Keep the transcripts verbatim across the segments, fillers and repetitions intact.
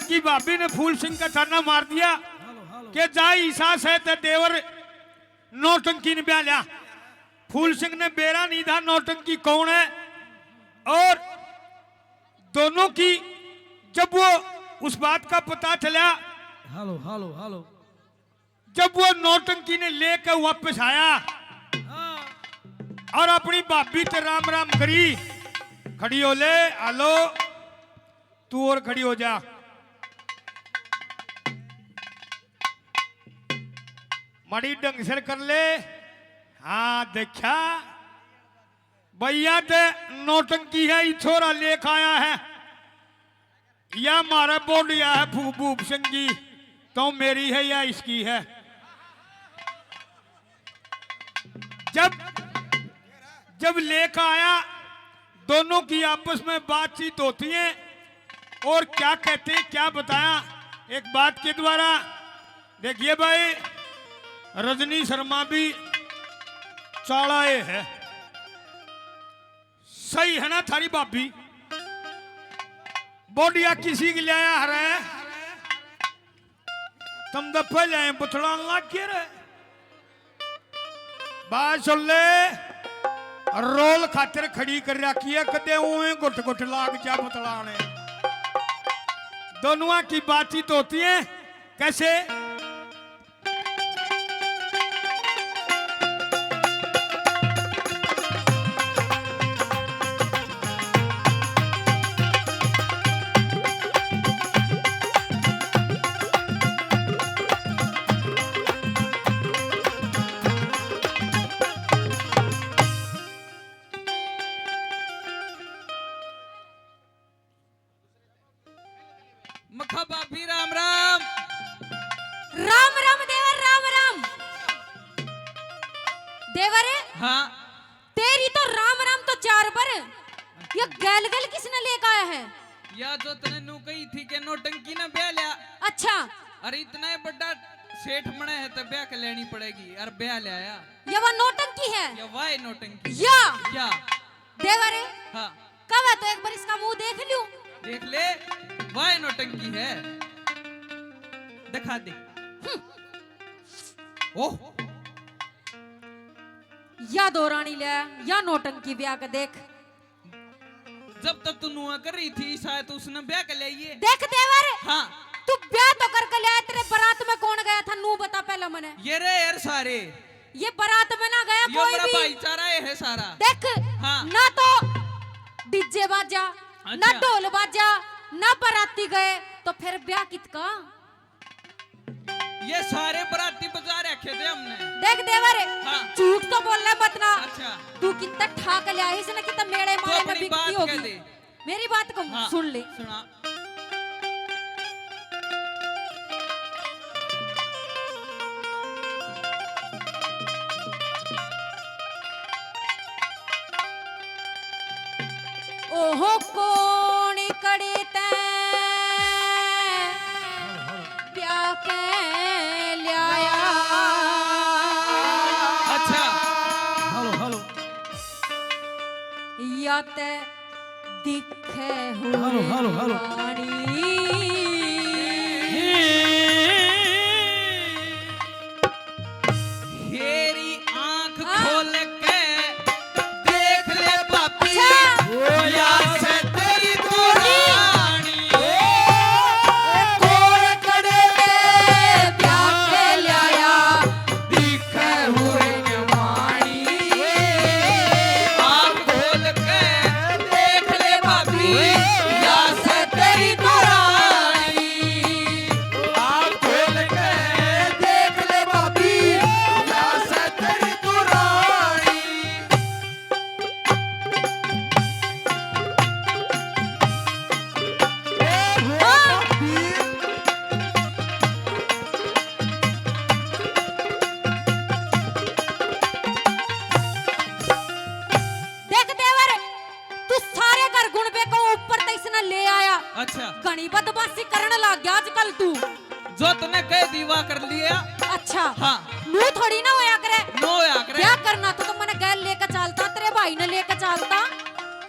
की भाभी ने फूल सिंह का ताना मार दिया कि जा ईसा से ते देवर नौटंकी ने ब्याह लिया। फूल सिंह ने बेरा नहीं था नौटंकी कौन है, और दोनों की जब वो उस बात का पता चला, हेलो हेलो हेलो, जब वो नौटंकी ने लेके वापस आया और अपनी भाभी ते राम राम करी, खड़ी हो ले, आलो, तू और खड़ी हो जा। माड़ी ढंग से कर ले। हाँ, देखा भैया, ते नौटंकी है, ये छोरा लेके आया है। या मारे बोलिया है भूप भूप सिंह जी, तो मेरी है या इसकी है? जब जब लेकर आया, दोनों की आपस में बातचीत होती है और क्या कहते हैं, क्या बताया एक बात के द्वारा। देखिए भाई, रजनी शर्मा भी चालाए है। सही है ना थारी भाभी? बोडिया किसी की ले आया हरे? तुम तो पहले ही बतलान लग गए रे। बात सुन ले, रोल खातिर खड़ी कर रखी है, कदे ऊए घुट घुट लाग जा बतलाने। दोनों की बातचीत होती है, कैसे? मखा भाभी, राम राम। राम राम देवर, राम राम। देवर, हाँ। तेरी तो राम राम तो चार बर, ये गैल गैल किसने लेकर आया है? या जो तने नू कही थी के नौटंकी ना ब्याह लिया। अच्छा। अरे इतना ही बड़ा सेठ बने है तो ब्याह के लेनी पड़ेगी। अरे ब्याह ले आया। ये वो नौटंकी है। ये वाह नौटंकी। या। क्या? देवर, हाँ। कब है तो एक बार इसका मुंह देख लूं। देख ले, वाह नौटंकी है, दिखा दे। हम्म। ओह। या दो रानी ले, या नौटंकी ब्याह के देख। जब तक तू नुआ कर रही थी, शायद उसने ब्याह कर लिया ये। देख देवर, हाँ। तू ब्याह तो करके ले आया, तेरे बारात में कौन गया था, नू बता पहले मने। ये रे यार सारे। ये बारात में ना गया ये कोई मेरा भी। भाईचारा ये है सारा। देख, हाँ। ना तो डीजे बाजा, ना अच्छा। ढोल बाजा, ना बाराती गए, तो फिर ब्याह कितका? ये सारे बाराती बजा रखे थे हमने। देख देवर, हाँ। झूठ तो बोलना मत ना। अच्छा। तू कितना ठाक ले आई इसने, कितना मेले तो मारे में अपनी बिकती बात कह होगी। दे। मेरी बात को हाँ, सुन ले। सुना। ओहो कौन कड़े तै ब्याह के ल्याया। अच्छा। Hello, hello. या तै दिखे हुए हेलो, हेलो, हेलो। रानी। हेरी आंख हाँ। खोल के देख ले भाभी, अच्छा। या से तेरी दुरानी। कौन कड़े तै ब्याह के ल्याया, दिखे हुए वाणी। आंख खोल के देख ले भाभी, या से तेरी दुरानी। आंख खोल के देख ले भाभी, या से तेरी दुरानी। देख देवर, तू सारे घर गुणबे को ऊपर तक इसने ले आया। अच्छा। घणी बदमाशी करण लग गया आजकल तू। जो तने कह दी, वा कर लिया। अच्छा। हाँ। नू थोड़ी ना होया करे। नो होया करे। क्या करना तो, तो मने गैल लेके चालता, तेरे भाई ने लेके चालता।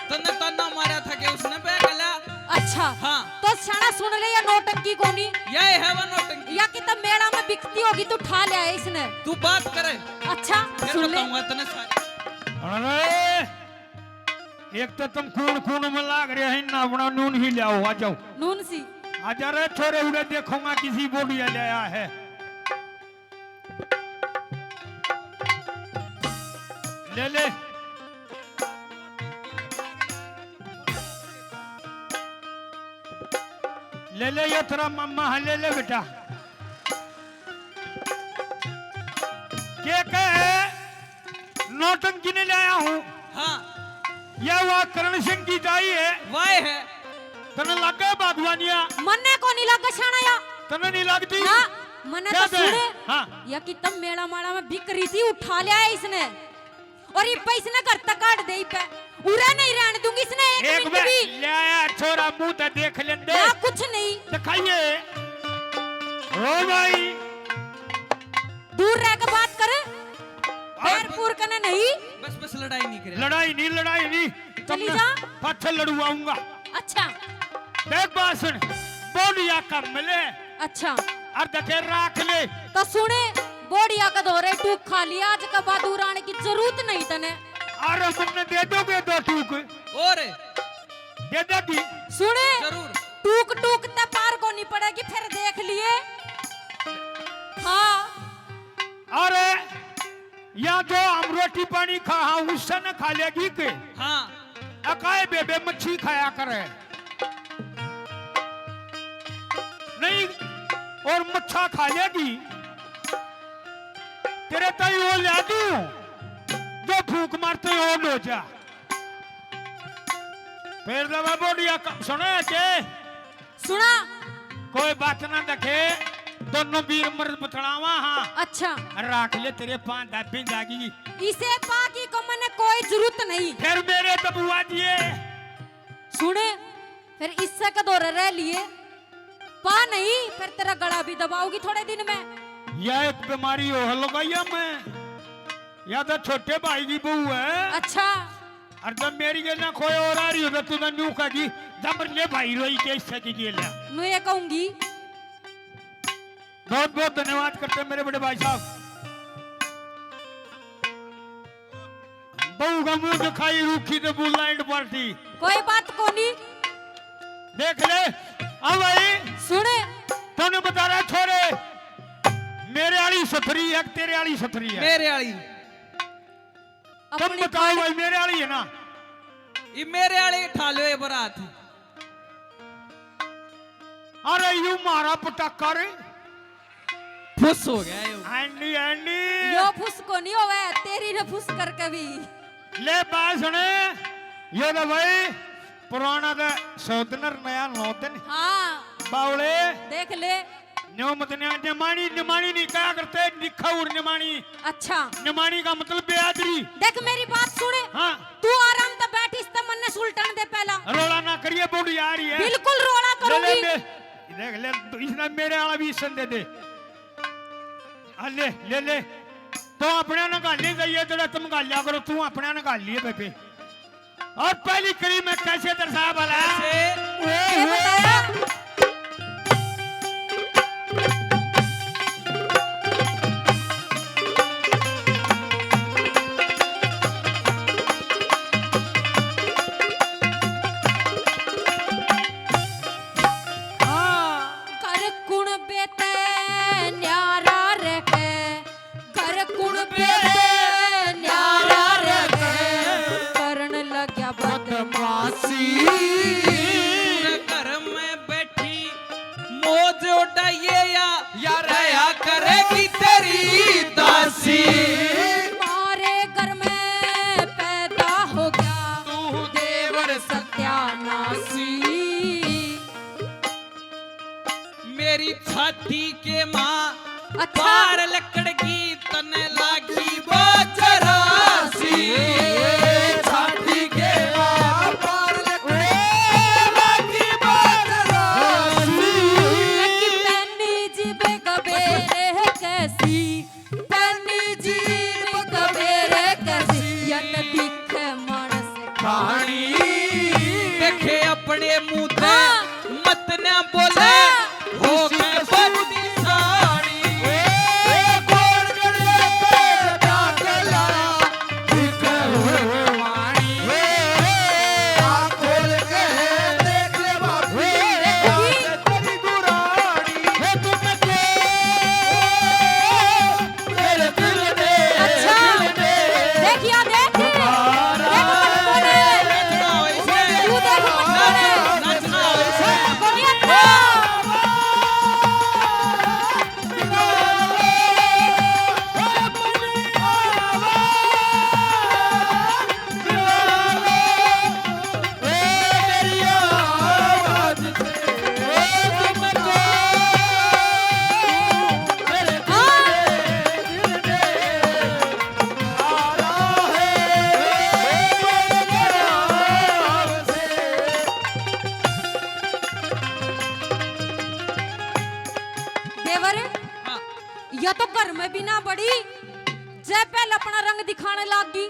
तन्ने ताना मारा था कि उसने ब्याह कर लिया। अच्छा। अच्छा। हाँ। तो शाना सुन ले, या नौटंकी कोनी। यही है वो नौटंकी। या कितना मेला में बिकती होगी, तू ठा ले आए इसने। तू बात करे। अच्छा, फिर सुन ले। बताऊंगा तने सारी। अरे, एक तो तुम खून खून में लाग रहे हैं ना, अपना नून ही ले आओ, आ जाओ। नून सी। आ जा रे छोरे, उड़े देखूंगा किसी बोलिया ले आया है। ले ले, ले ले, ये तेरा मामा है, ले ले बेटा। के कहे नौटंकी ने ले आया हूँ। हाँ। यह वह करण सिंह की दाई है। वाह है। तने लगे बागवानिया? मन्ने को नहीं लगे शाना या। तने नहीं लगती? ना, मन्ने क्या तो दे? सुने। हाँ। या कि तब मेला माला में बिक रही थी, उठा लिया है इसने। और ये पे इसने घर तक काट दे पे। उरे नहीं रहने दूंगी इसने एक एक मिनट बे-, भी। ले आया छोरा, मुंह तो देख लेंदे। ना, कुछ नहीं। दिखाइए। ओ भाई। दूर रह के बात कर। और पैर पूर कने नहीं। बस, बस, लड़ाई नहीं करे। लड़ाई नहीं, लड़ाई नहीं। चली तुमने जा। पाछे लड़वाऊंगा। अच्छा। देख बासन, बोलिया कम मिले। अच्छा। और दके राख ले। तो सुने, बोड़िया का धोरे टूक खा लिया, आज का बाद उराने की जरूरत नहीं तने। अरे तुमने दे दोगे दो टूक? और? दे देगी। सुने, जरूर। टूक टूक ते पार को नहीं पड़ेगी, फिर देख लिए। हाँ। अरे, या जो हम रोटी पानी खा, हाँ, उससे न खा लेगी के? हाँ। अकाए बेबे मच्छी खाया करे। नहीं, और मच्छा खा लेगी। तेरे ताई वो ला दूं, जो फूंक मारते हो लो जा। फिर दबा बोलिया, क-, सुने के? सुना। कोई बात ना देखे, दोनों वीर मर्द बतलावा, हाँ। अच्छा। राख ले, तेरे पांच दाबी जागी। इसे पाकी को मने कोई जरूरत नहीं। फिर मेरे दबुआ दिए। सुने, फिर इससे कदोरे रह लिए, पा नहीं, फिर तेरा गला भी दबाओगी थोड़े दिन में। यह एक बीमारी हो लुगाइया में, या तो छोटे भाई की बहू है। अच्छा। और जब मेरी ये ना कोई और आ रही हो तो तू तो न्यू कहेगी, जब ले भाई रोई के इससे की गेल है। मैं ये कहूंगी। बहुत बहुत धन्यवाद करते हैं मेरे बड़े भाई साहब। बहू का मुंह दिखाई रूखी तो ब्लाइंड पार्टी। कोई बात कोनी। देख ले, आ भाई। सुने। तने बता रहा छोरे, मेरे आली सथरी है, तेरे आली सथरी है? मेरे आली। तुम अपनी बताओ खान- भाई, मेरे आली है ना? ये मेरे आली ठा लो ये बारात। अरे यू मारा पटाका रे। फुस हो गया यो। Andy, Andy. यो फुस को नहीं होवे, तेरी ने फुस करके भी। ले बात सुने, यो तो भाई पुराना तो सौ दिन और नया नौ दिन। हाँ। बावले। देख ले। न्यो मत न्या, निमाणी, निमाणी नहीं कहा करते, निखौर निमाणी। अच्छा। निमाणी का मतलब बेआदरी। देख मेरी बात सुने। हाँ। तू आराम से बैठ, इस ते मन्ने सुलटन दे पहला। रोला ना करिए, बूढ़ी आ रही है। बिल्कुल रोला ले, ले, करूंगी। ले, देख ले, इसने मेरे वाला भी इसन दे दे। आ ले, ले, ले। तो अपने ने गाली जाइए, जरा तुम गालिया करो, तू अपने ने गालिए बेबे। और पहली कड़ी में कैसे दर्शाया भला? कैसे? ओए ये होए। बताया। हाँ। कर कुण बेते न्यारा रखे। घर कुण बेरे न्यारा रखे, करण लग्या बदमाशी। पूरे घर में बैठी मौज उड़ाइए या, या रहा करेगी तेरी दासी। मारे घर में पैदा हो गया तू देवर सत्यानाशी। मेरी छाती के माँ अच्छा। पार लकड़ की तने लागी बाजरासी। छाती के माँ पार लकड़ की लागी बाजरासी। कि पैनी जीभ कबेरे कैसी, पैनी जीभ कबेरे कैसी, या तो दिखे मानस खानी। देखे अपने मुंह ते हाँ। देवर, हाँ। या तो घर में भी ना बड़ी, जय पहले अपना रंग दिखाने लाग गई।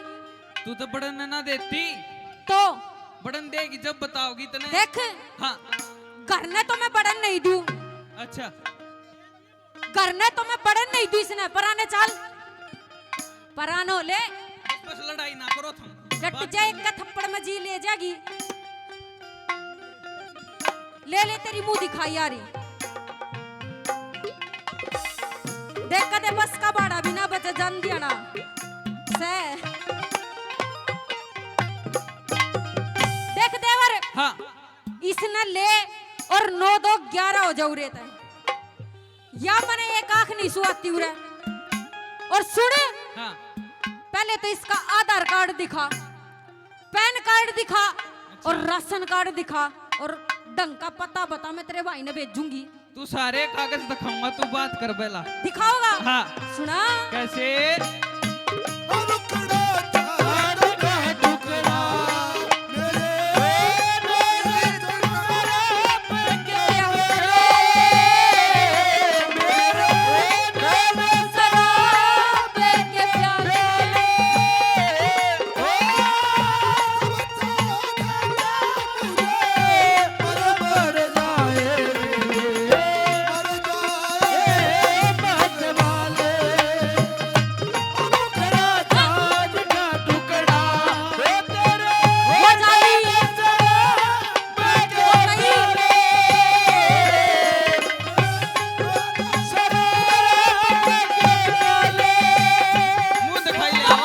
तू तो बड़न ना देती। तो? बड़न देगी जब बताओगी तने। देख। हाँ। घर ने तो मैं बड़न नहीं दूं। अच्छा। घर ने तो मैं बड़न नहीं दूं इसने, पराने चाल। परानो ले। बस, बस लड़ाई ना करो तुम। डट बात जाए, कर। एक थप्पड़ में जी ले जागी। ले ले, तेरी मुंह दिखाई आ रही। देख, कदे बस का भाड़ा भी ना बचे, जान दिया ना। से। देख देवर। हाँ। इसने ले और नौ दो ग्यारह हो जाऊ रे तै। या मने एक आंख नहीं सुहाती उरे। और सुन, हाँ। पहले तो इसका आधार कार्ड दिखा, पैन कार्ड दिखा, अच्छा। और राशन कार्ड दिखा, और ढंग का पता बता, मैं तेरे भाई ने भेजूंगी। तू सारे कागज दिखाऊंगा, तू बात कर पहला। दिखाओगा? हाँ। सुना। कैसे? मुंह दिखाई ले आओ,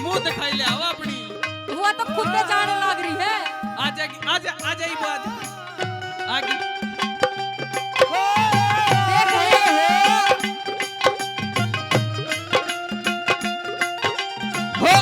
मुंह दिखाई ले आओ अपनी। वो तो खुद पे जाने लग रही है। आ जाएगी, आ जा, आ जाएगी वो, आ जा। आ गई। देख ले। हो।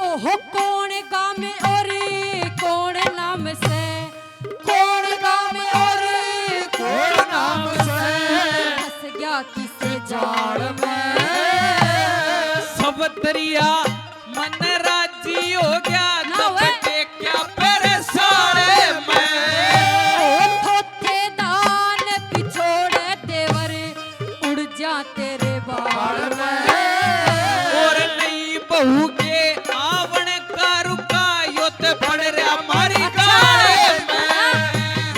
ओहो, कौन गाँव में और कौन नाम से, कौन गाँव में और कौन नाम से, फंस गया किस जाल में। सब दरिया मन राजी हो गया, ना तब वे। के क्या परेशान मैं। ओ थोथे दान पिछोड़े देवर, उड़ जा तेरे बाल में। और नई बहू के आवण का रुका, यो ते पड़ रहा मारी अच्छा। गाल में।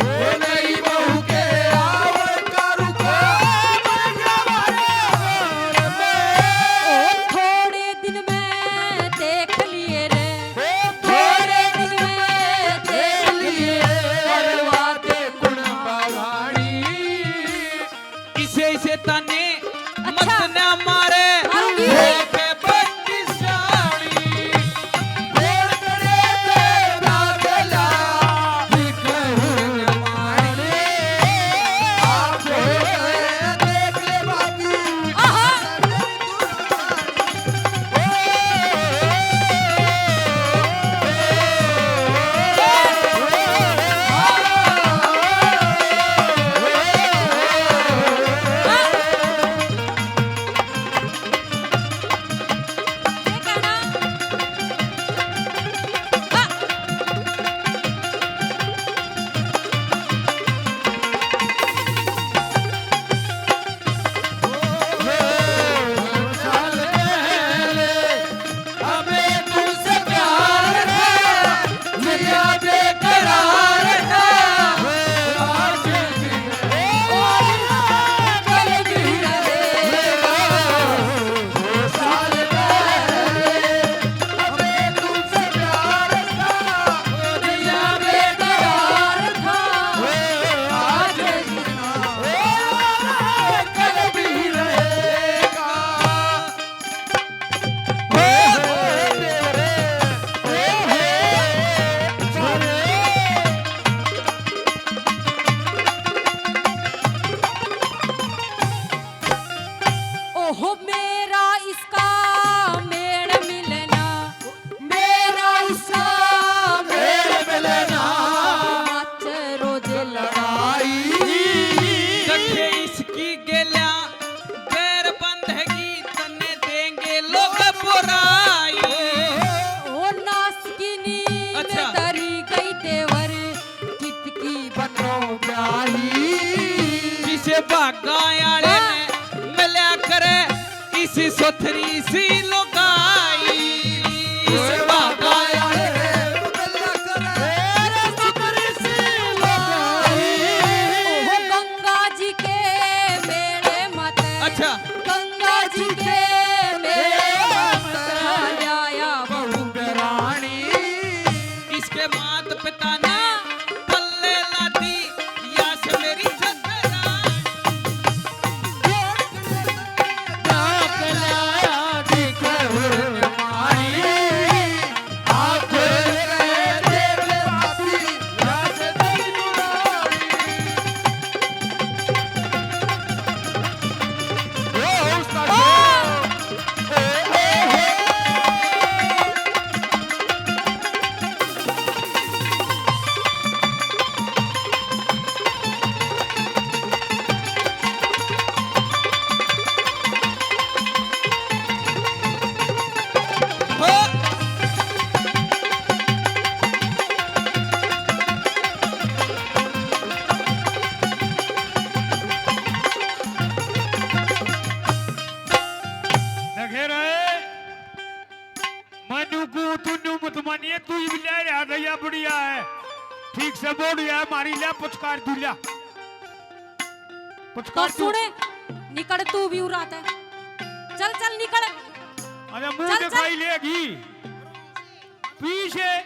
ओ नई बहू के आवण का रुका, पड़ रहा मारी गाल में। ओ थोड़े दिन में देख लिए रे, थोड़े दिन में देख लिए, करवा दे कुण बावाणी। इसे, इसे ताने अच्छा। मत ना मारे, मारूंगी। होके बंदी साणी। बोल करे ते बादला, दिख हुन माणी। आप देख ले बाबू। आहा। आयाले ने मिल्या करे इसी सोथरी सी लुगाई। इस बाबा आयाले ने मिल्या करे इसी सोथरी सी लुगाई। ओ गंगा जी के मेले मत। अच्छा। गंगा जी के मेले मत। आया बहू रानी। इसके मात पिता ने पल्ले लाती, यास मेरी जगरानी। देखे रे, मैं न्यू कहूं, तू न्यू मत मानिए, तू ही ले रहा था, या बढ़िया है, ठीक से बोल रहा है, मारी ले पुचकार, तू ले पुचकार तो तू। सुने, निकल तू भी उरात है, चल चल निकल। अरे मुंह चल, दिखाई चल। लेगी पीछे,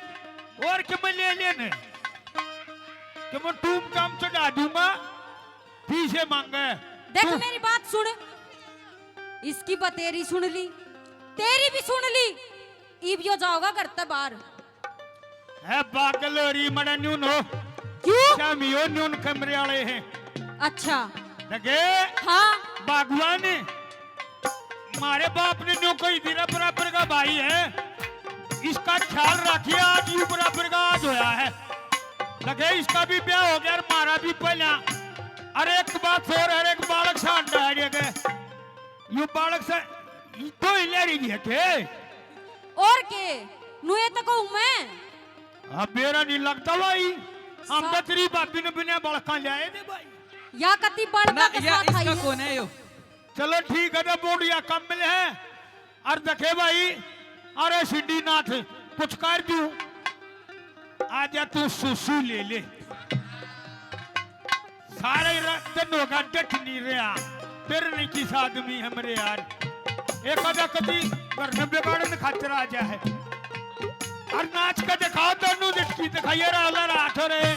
और के मैं ले लेने, कि मैं टूम टाम चढ़ा दूंगा। पीछे मांगे। देख तू मेरी बात सुन, इसकी बतेरी सुन ली, तेरी भी सुन ली, इब यो जाओगा घर ते बाहर। है पागल हो रही, मड़ा न्यून हो। क्यों? शामी हो न्यून कमरे वाले हैं। अच्छा। लगे? हाँ। भगवान, मारे बाप ने न्यू कही थी रे, बराबर का भाई है, इसका ख्याल रखिए, आज यू बराबर का आज होया है। लगे इसका भी ब्याह हो गया और मारा भी पहला। अरे एक बात और, अरे एक बालक सा अंडा है के, यू बालक से तो ही ले रही है के? और के? नुए तो कहूँ मैं। अब मेरा नहीं लगता भाई, हम सा- तो तेरी भाभी ने बिना बालका ले आए थे भाई। या कति बालका ना, के या साथ आई इसका है? कौन है यो? चलो ठीक है, तो बोडिया कम मिले हैं। और देखे भाई, अरे सिंडीनाथ, पुचकार दूं, आजा तू सुसु ले ले। सारे र-, दिन होगा डट नहीं रहा, फिर नहीं किस आदमी है मेरे यार। एक आधा कभी घर में बिगाड़न खातिर आ जा है। और नाच के दिखाओ, दोनों दिटकी दिखाइए, रे आला राठ रे।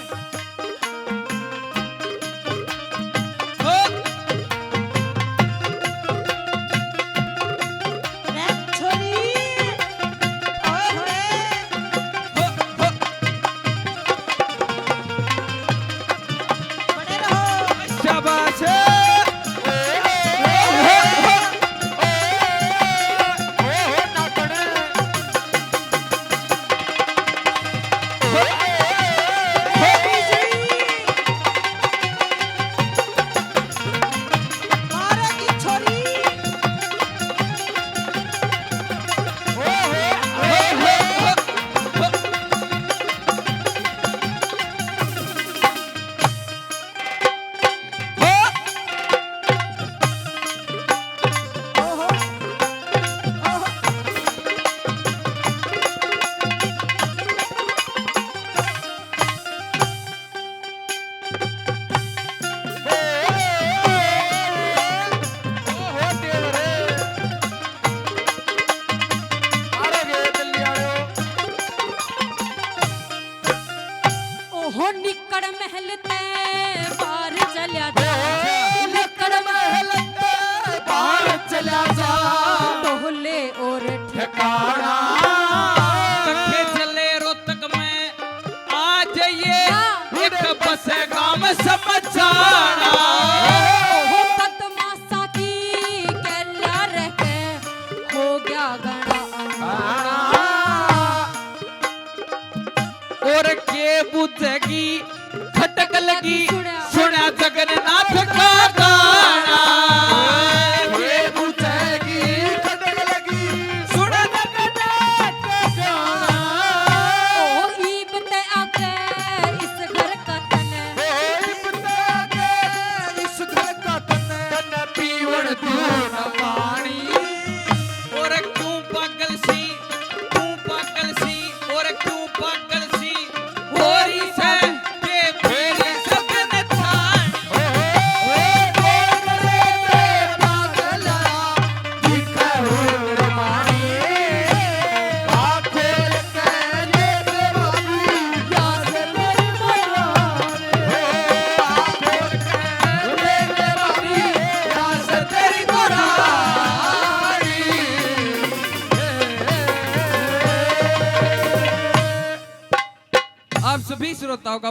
ओ। रे छोरी। ओए होए। हो, हो। बने रहो। शाबाश। ओहो निकड़ महल ते बाहर चल्या जा, निकड़ महल ते बाहर चल्या जा, टोले और ठिकाना। कखे चले रोहतक में आ जाइए, हाँ। एक बस गांव समझाना। ओहो बदमाशा की गैला रह के हो गया घना अंधारा। और के बुझेगी खटक लगी, सुना जगन्नाथ का गाना। के बुझेगी खटक लगी, सुना जगन्नाथ सभी श्रोताओं का